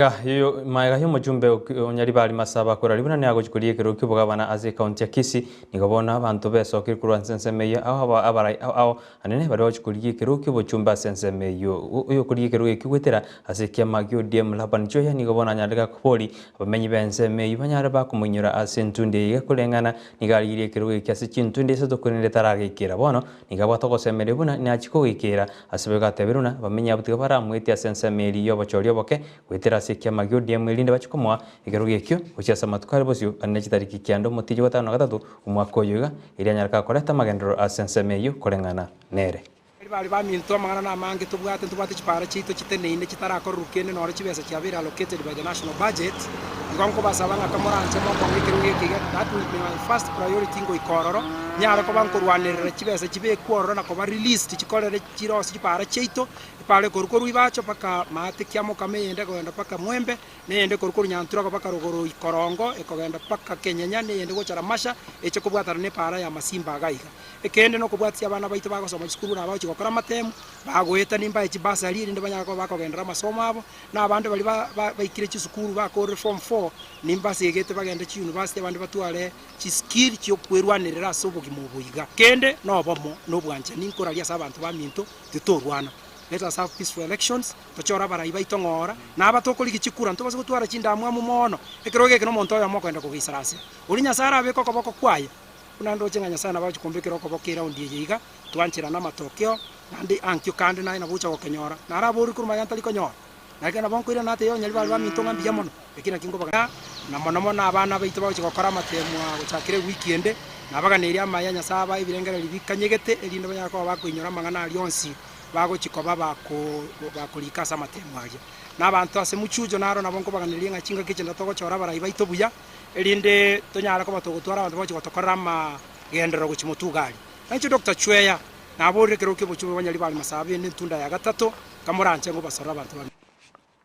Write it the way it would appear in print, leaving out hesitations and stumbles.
Magega y'omochumbe o Nyaribari Masaba korari buna niagochia koria ekerogo ki'obogabana ase ekaunti ya Kisii, nigo bono abanto besokire korwa ase ensemo eyio ao abarai ao anene baria bagochia korigia ekerogo ki'obochumbe ase ensemo eyio. Oyokorigia ekerogo ekio goetera ase ekiama gia ODM Laban Choya nigo bono anyarire gakobori abamenyi b'ensemo eyio banyare bakomoinyora ase entundi eye iga koreng'ana nigo arigirie ekerogo ekio ase chintundi isato korende tarageikera. Bono nigo abwate ogosemeria buna nachie kogeikera Ase boigo atebirie buna abamenyi abwo tiga baramoetie ase ensemo eria y'obochori oboke, goetera ase ekiama gia ODM erinde bachie komoa ekerogo ekio gochia ase amatuko are bosio ande ne chitariki kianda omotienyi o gatano na gatato omwaka oyo iga, erio anyare gakoreta amagenderero ase ensemo eyio koreng'ana nere. Bari baminto amang'ana namange tobwate, ntobwate chipara chiaito chiteneine chitarakorerwa kende noro chibesa chiabeire allocated by the national budget, igo nkobasaba ng'a kamoranche mokong'a ekerogo eke iga, that will be my first priority ngoika ororo, Nyare koba nkorwanerera chibesa chibekwe ororo na koba released chikorere chirosie chipara chiaito, epara ekorwa korwa Ibacho mpaka maate Kiamokama eyende ekogenda mpaka Mwembe, na eyende ekorwa korwa Nyanturago mpaka rogoro Ikorongo ekogenda mpaka Kenyenya, na eyende gocha Ramasha eche kobwatana na epara ya Masimba iga iga. Ekende nokobwatia abana baito bagosoma chisukuru buna bagochia gokora amatemu, bagoetania mbae chibasari erinde banyare koba bakogenderera amasomo abo, na abande baria baikire chisukuru bakorire form four, nimbasegete bagende chiuniversity abande batware. Chiskill chi'okwerwanerera ase obogima obo iga. Kende nobomo na obwanchani nkoraria ase abanto baminto, titorwana. Let us have peaceful elections, tochore abarai baito ng'ora, na aba tokorigia chikura ntobase gotwara chindamwamu moono, ekerogo eke nomonto oyomo okoenda kogeisaransera. Oria Nyasae arabeke okoboko kwaye, buna ndoche ng'a Nyasae nabo agochia kombekera okoboko eraundi eye iga, twancherane amatokeo, naende ankio kande naye nabo ogocha gokenyora, naraborwe korwa magega ntari konyora. Naki nabo nkoirana ate yonyari baria baminto ng'a mbuya mono, eki nakio nkobagania, na mono mono abana baito bagochia gokora amateemwa gochakera ewiki ende, nabaganeirie amaya Nyasae abae ebirengererio bikanyegete, erinde banyare koba bakoinyora amang'ana aria onsi bagochia koba bakorika ase amateemwa aria. Na abanto ase mochucho naro nabo nkobaganeria ng'a chingaki echi ntogochora abarai baito buya, erinde tonyare koba togotwara abanto bagochia gotokorera amagenderero gochia motuga aria. Nainche Doctor Chweya, naborire ekerogo ki'obochie bwa banyari bare masaaba ende entunda ya gatato, Kamoranche ngobasore abanto bamino.